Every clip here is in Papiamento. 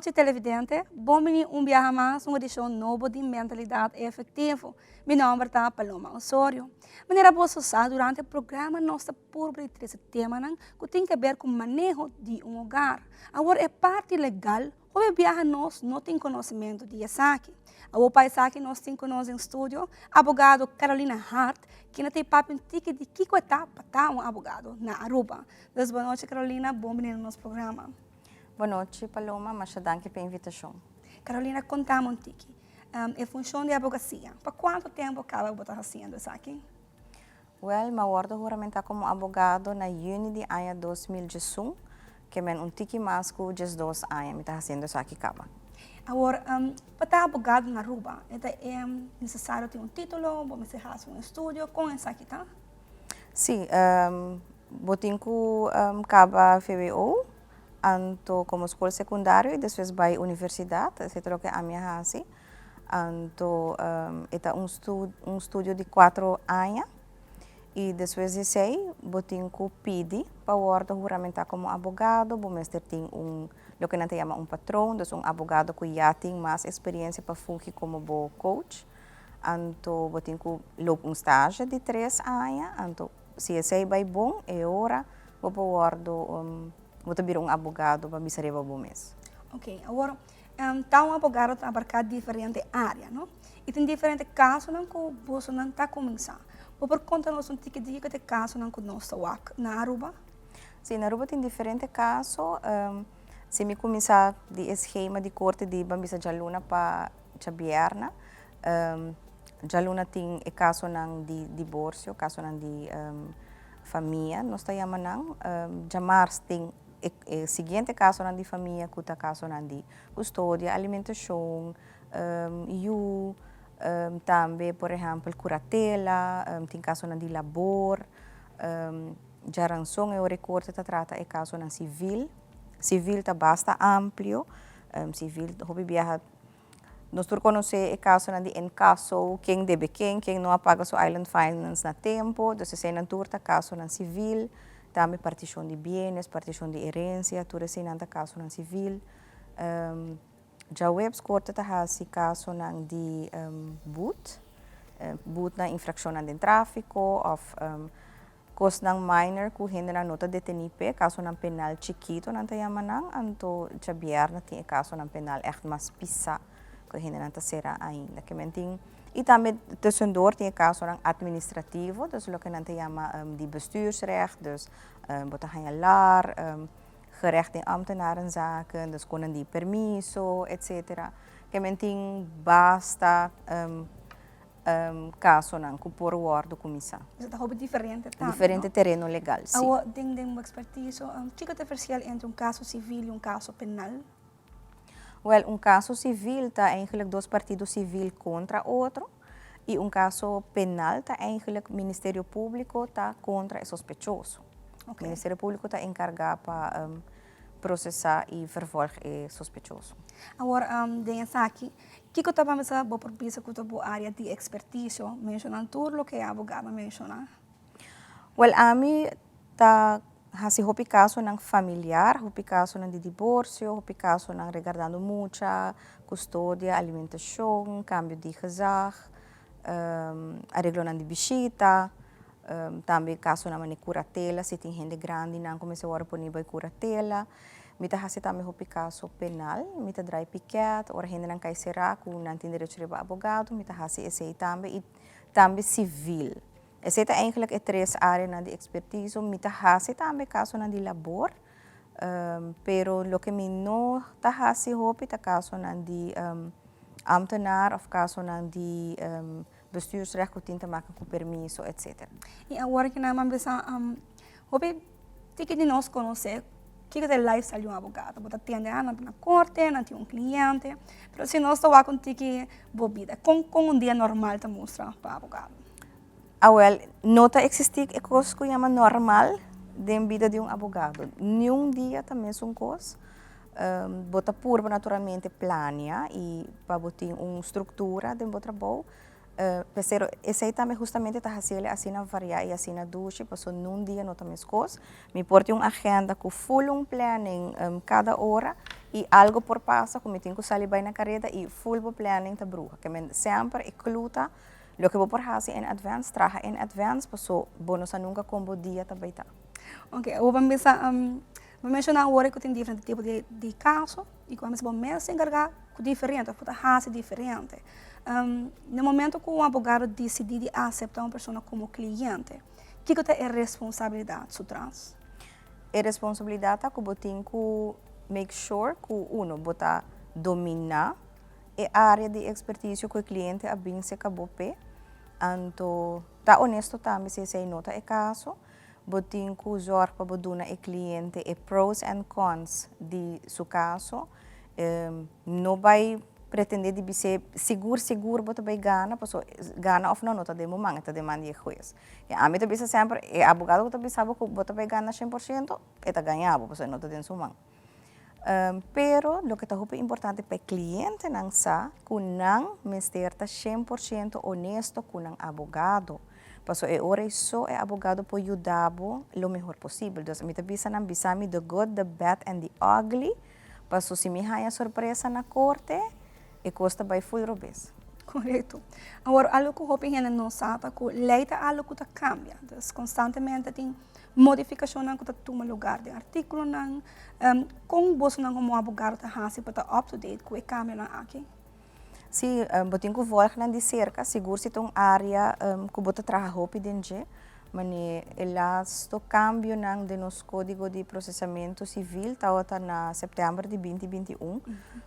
nochi, televidente. Bon bini un biaha mas un edicion nobo di Mentalidad Efectivo. Mi nomber ta Paloma Osorio. Manera boso sa, durante e programa nos ta purba di trece temanan cu tin que ver cu maneho di un hogar. Awor e parti legal, hopi biaha nos no tin conocimento di esaki. Awor pa esaki nos tin cu nos den studio abogado Carolina Hart, kende ta e papia un tiki di kico e ta pa ta un abogado na Aruba. Dus bon nochi, Carolina, bon bini na nos programa. Bon nochi, Paloma, masha danki pa e invitacion. Carolina, contami un tiki e funcion di abogacia. Pa cuanto tempo caba bo ta haciendo esaki? Wel, mi a wordo huramenta como abogado na juni di aña 2011, ke men un tiki mas cu 12 aña mi ta haciendo esaki caba. Awor, pa ta abogado na Aruba, e ta necesario tin un titulo, bo mester haci un estudio, con esaki ta? Si, bo tin cu caba VWO, anto como scol secundario y despues bay universidad, esey ta loke ami a haci. Anto e ta un un studio di 4 aña y despues di esey bo tin cu pidi pa wordo huramenta como abogado. Bo mester tin un loke nan ta yama un patroon, dus un abogado cu ya tin mas experiencia pa fungi como bo coach. Anto bo tin cu loop un stage di 3 aña, anto si esey bay bon, e ora bo por wordo, bo ta bira un abogado pa bisa riba bo mes. Ok, awor, ta un abogado ta abarca diferente area, no? Y tin diferente casonan cu bosonan ta cuminsa. Bo por conta nos un tiki di kico ta e casonan cu nos ta wak na Aruba? Si, na Aruba tin diferente caso. Si mi cuminsa di e schema di corte di ban bisa djaluna pa djabierna, djaluna tin e casonan di divorcio, casonan di famia, nos ta yama nan. Djamars tin e siguiente casonan di famia, cu ta casonan di custodia, alimentacion, yu, tambe, por ehempel, curatela, tin casonan di labor. Djaranson e ora e corte ta trata e casonan civil. Civil ta basta amplio. Civil hopi biaha nos tur conoce e casonan di incasso, ken debe ken, ken no a paga su Island Finance na tempo. Dus eseynan tur ta casonan civil. Tambe particion di bienes, particion di herencia, tur eseynan ta casonan civil. Djaweps corte ta haci casonan di boet, boet na infraccionnan den trafico of cosnan minor cu hendenan no ta deteni p'e, casonan penal chikito nan ta yama nan. Anto djabierna tin e casonan penal echt mas pisa cu hendenan ta cera ainda. Ke men tin y tambe tussendoor tin e casonan administrativo, dus loke nan ta yama di bestuursrecht, dus bo ta haña lar, gerecht in ambtenarenzaken, dus con nan di permiso, etcetera. Ke men tin basta casonan cu por wordo cuminsa. Dus ta hopi diferente tambe, Diferente no? Tereno legal, si. Awor, den bo expertise, kico ta e verschil entre un caso civil y un caso penal? Wel, un caso civil ta eigenlijk dos partido civil contra otro y un caso penal ta eigenlijk Ministerio Publico ta contra e sospechoso. Ministerio Publico ta encarga pa procesa y vervolg e sospechoso. Awor, den esaki, kico ta pa bo por bisa cu ta bo area di expertise? Menciona tur loke e abogado a menciona. Wel, ami ta haci hopi casonan familiar, hopi casonan di divorcio, hopi casonan regardando mucha, custodia, alimentacion, cambio di gezag, areglonan di bishita, tambe casonan manera curatela, si tin hende grandinan cu mester wordo poni bay curatela. Mi ta haci tambe hopi caso penal, mi ta draai piket, ora hendenan cay cera cu nan tin derecho riba abogado, mi ta haci esey tambe y tambe civil. Esey ta eigenlijk e tres areanan di expertise. Mi ta haci tambe casonan di labor, pero loke mi no ta haci hopi ta casonan di ambtenaar of casonan di bestuursrecht cu tin te maken cu permiso, etc. Y awor cu nan a bisa, hopi tiki di nos conoce kico ta e lifestyle di un abogado. Bo ta tende, ah, nan ta na corte, nan tin un cliente, pero si nos ta wak un tiki bo bida, con un dia normal ta mustra pa abogado? Ah, wel, no ta existi e cos cu yama normal den bida di un abogado. Ni un dia ta mesun cos. Bo ta purba naturalmente plania y pa bo tin un structura den bo trabou. Pero esey tambe justamente ta haciele asina varia y asina dushi, pasobra nun dia no ta mes cos. Mi por tin un agenda cu full un planning cada ora. I algo por pasa ku mi tin ku sali bai na kareda i full bo planning ta bruha. Ke men semper e clue ta loke bo por hasi in advance, traha in advance paso bo no sa nunka kon bo dia ta bai ta. Ok, awor bo bisa, bo menshoná awor ku tin diferente tipo di kaso i ku a mester bo mes enkargá ku diferente òf bo ta hasi diferente. Na momento ku un abogado disidí di aseptá un persona komo kliente, kiko ta e responsabilidat su tras? E responsabilidat ta ku bo tin ku make sure ku uno, bo ta dominá e área di ekspertisio ku e kliente a bin serka bo p'e, anto ta honesto tambe si esei no ta e kaso. Bo tin ku zòrg pa bo duna e kliente e pros and cons di su kaso. No bai pretendé di bis'é sigur sigur bo ta bai gana, pasobra gana òf no no ta den bo man, e ta den man di e hues. I ami ta bisa semper, e abogado ku ta bisa bo ku bo ta bai gana 100%, e ta gaña bo, pasobra e no ta den su man. Pero loke ta hopi importante pa e klientenan sa ku nan mester ta 100% honesto ku nan abogado, pasobra e ora ei so e abogado por yuda bo lo mehor posibel. Dus mi ta bisa nan, bisa mi the good, the bad and the ugly, pasobra si mi haña sorpresa na korte, e kos ta bai full robes. Korekto. Awor, algo ku hopi hende no sa ta ku lei ta algo ku ta kambia. Dus konstantemente tin modifikashonnan ku ta tuma lugar den artíkulonan. Kon bosonan komo abogado ta hasi pa ta up to date ku e kambionan aki? Sí, bo tin ku vòlg nan di serka, sigur si ta un área ku bo ta traha hopi den dje. Mane e lasto kambionan den nos kódigo di prosesamentu sivil tabata na sèptèmber di 2021.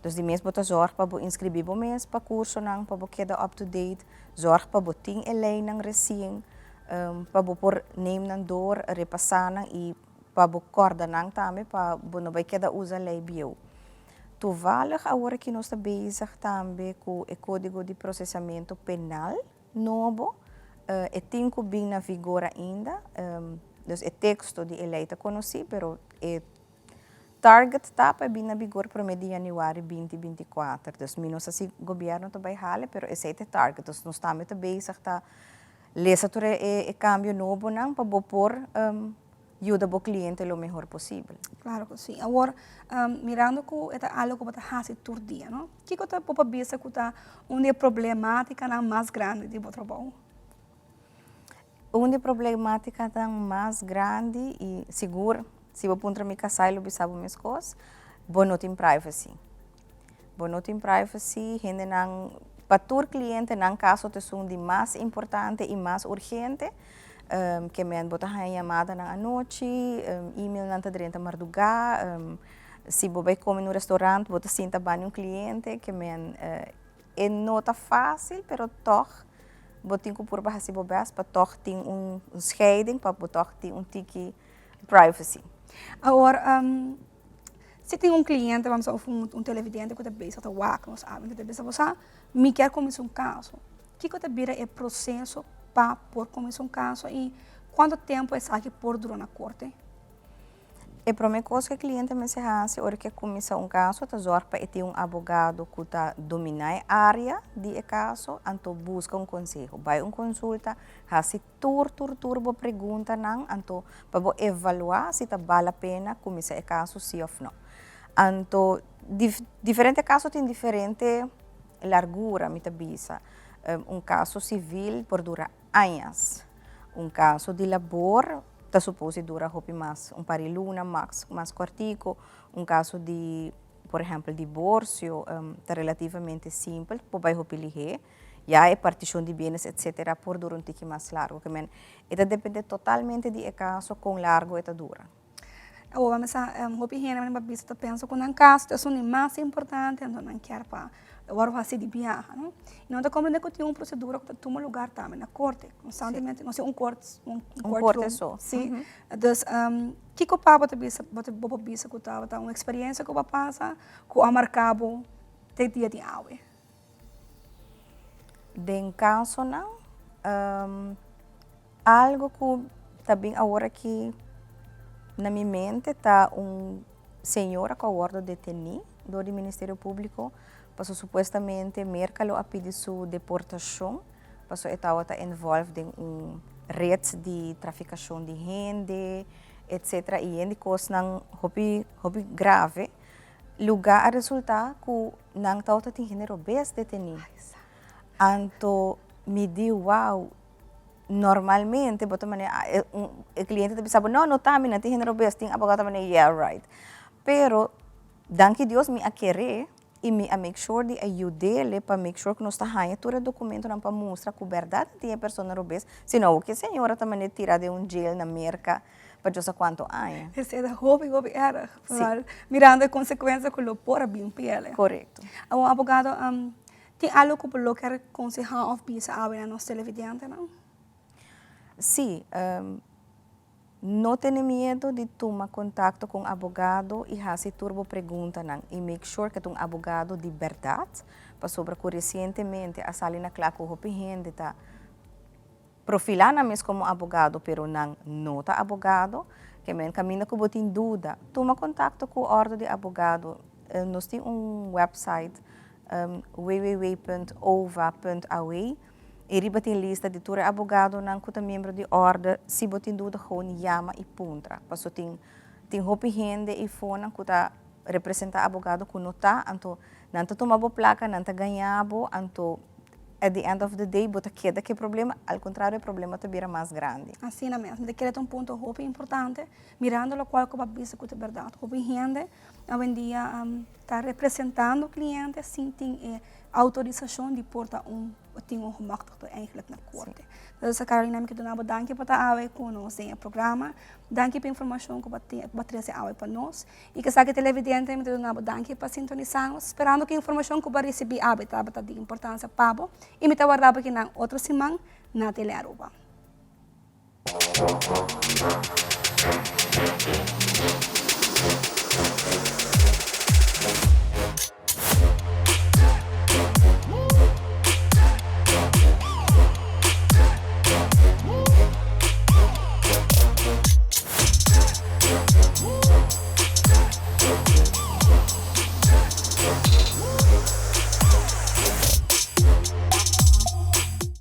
Dus di mes bo ta zòrg pa bo inskribí bo mes pa kursonan pa bo keda up to date, zòrg pa bo tin e leinan resien, pa bo por neem nan dor, repasá nan i pa bo kòrda nan tambe pa bo no bai keda usa lei bieu. Toevallig awor aki nos ta bezig tambe ku e kódigo di prosesamentu penal. Nobo, e tin ku bin na vigor ainda, dus e teksto di e lei ta konosí, pero e target ta pa e bin na vigor promé di yanüari 2024. Dus mi no sa si gobièrnu ta bai hale, pero esei ta e target. Dus nos tambe ta bezig ta lesa tur e kambio nobonan pa bo por yuda bo kliente lo mehor posibel. Claro ku si. Awor, mirando ku e ta algo ku bo ta hasi tur dia, no? Kiko ta bo por bisa ku ta un di e problemátikanan mas grandi di bo trabou? Un di e problemátikanan mas grandi i sigur si bo puntra mi kasá e lo bisa bo meskos, bo no tin privacy. Bo no tin privacy, hendenan, pa tur kliente nan kaso ta esun di mas importante i mas urgente, ke men bo ta haña yamadanan anochi, emailnan ta drenta mardugá, si bo bai kome na un restaurant bo ta sinta banda un kliente, ke men e no ta fásil pero tòg bo tin ku purba hasi bo bèst pa tòg tin un scheiding, pa bo tòg tin un tiki privacy. Awor, Si tin un cliente, vamos of un televidente cu ta bezig ta wak nos awe, cu ta bisa bo sa, mi kier cuminsa un caso. Kico ta bira e proceso pa por cuminsa un caso y cuanto tempo esaki por dura na corte? E prome cos cu e cliente mester haci ora cu e cuminsa un caso ta zorg pa e tin un abogado cu ta domina e area di e caso, anto busca un conseho, bay un consulta, haci Tur tur tur bo preguntanan anto pa bo evaluá si ta bal la pena kuminsá e kaso sí òf no. Anto diferente kaso tin diferente largura mi ta bisa. Un kaso sivil por dura añas, un kaso di labor ta supos di dura hopi mas, un par di luna mas mas kòrtiku, un kaso di por ehèmpel diborsio ta relativamente simpel por bai hopi lihé. Ya e particion di bienes etcetera por dura un tiki mas largo. Ke men e ta depende totalmente di e caso con largo e ta dura. Awor mi sa hopi hende nan bisa ta pensa ku nan caso ta esun di mas importante anto nan kier pa wòrdu hasi di biaha no. I nan ta komprende ku tin un prosedura ku ta tuma lugar tambe na korte konstantemente no si un kort un korte so. Si dus kiko pa bo ta bisa bo por bisa ku tabata un eksperensia ku bo a pasa ku a marka bo te dia di awe? Den kasonan, algo ku ta bin awor aki na mi mente ta un señora ku a wòrdu detení dor di Ministerio Públiko pasobra supuestamente Merka lo a pidi su deportashon pasobra e tabata envolved den un red di trafikashon di hende etcetera i yen di kosnan hopi hopi grave. Lugá a resultá ku nan tabata tin hende robes detení. Anto mi di, wow, normalmente bo ta manera, e kliente ta bisa bo, no, no ta mi, nan tin hende robes, tin abogado ta manera, yeah right. Pero, danki Dios mi a ker'é i mi a make sure di a yud'é pa make sure ku nos ta haña tur e dokumentonan pa mustra ku bèrdat nan tin e persona robes, si no awor ki e señora ta manera tira den un jail na Merka pa Dios sa kuantu aña. Esei ta hopi hopi erg, vooral mirando e konsekuensia ku lo por a bin piel. Korekto. Awor abogado, tin algu ku bo lo ker konsehá òf bisa awe na nos televidentenan? Sí, no tene miedu di tuma kontakto ku un abogado i hasi tur bo preguntanan i make sure ku ta un abogado di bèrdat, pasobra ku resientemente a sali na kla ku hopi hende ta profilá nan mes komo abogado pero nan no ta abogado. Ke men kaminda ku bo tin duda, tuma kontakto ku òrdu di abogado. Nos tin un wèpsait www.ova.aw i riba tin lista di tur e abogadonan ku ta miembro di òrdu. Si bo tin duda gewoon yama i puntra. Paso tin tin hopi hende eifonan ku ta representá abogado ku no ta, anto nan ta tuma bo plaka, nan ta gaña bo, anto at the end of the day bo ta keda ku e problema, al kontrario e problema ta bira mas grandi. Asina mes, mi ta kere ta un punto hopi importante, mirando lokual ku bo a bisa ku ta bèrdat. Hopi hende awendia ta representando kliente sin tin e outorisashon di por ta un tin un gemachtigde eigenlijk na korte. Entonces Carolina mi ke duna bo danki pa ta awe ku nos den e programa, danki pa e informashon ku bo a trese awe pa nos. I esaki televidente mi ta duna bo danki pa sintonisa nos, sperando ku e informashon ku bo a risibí awe tabata di importansia pa bo i mi ta warda bo kinan otro siman na Telearuba.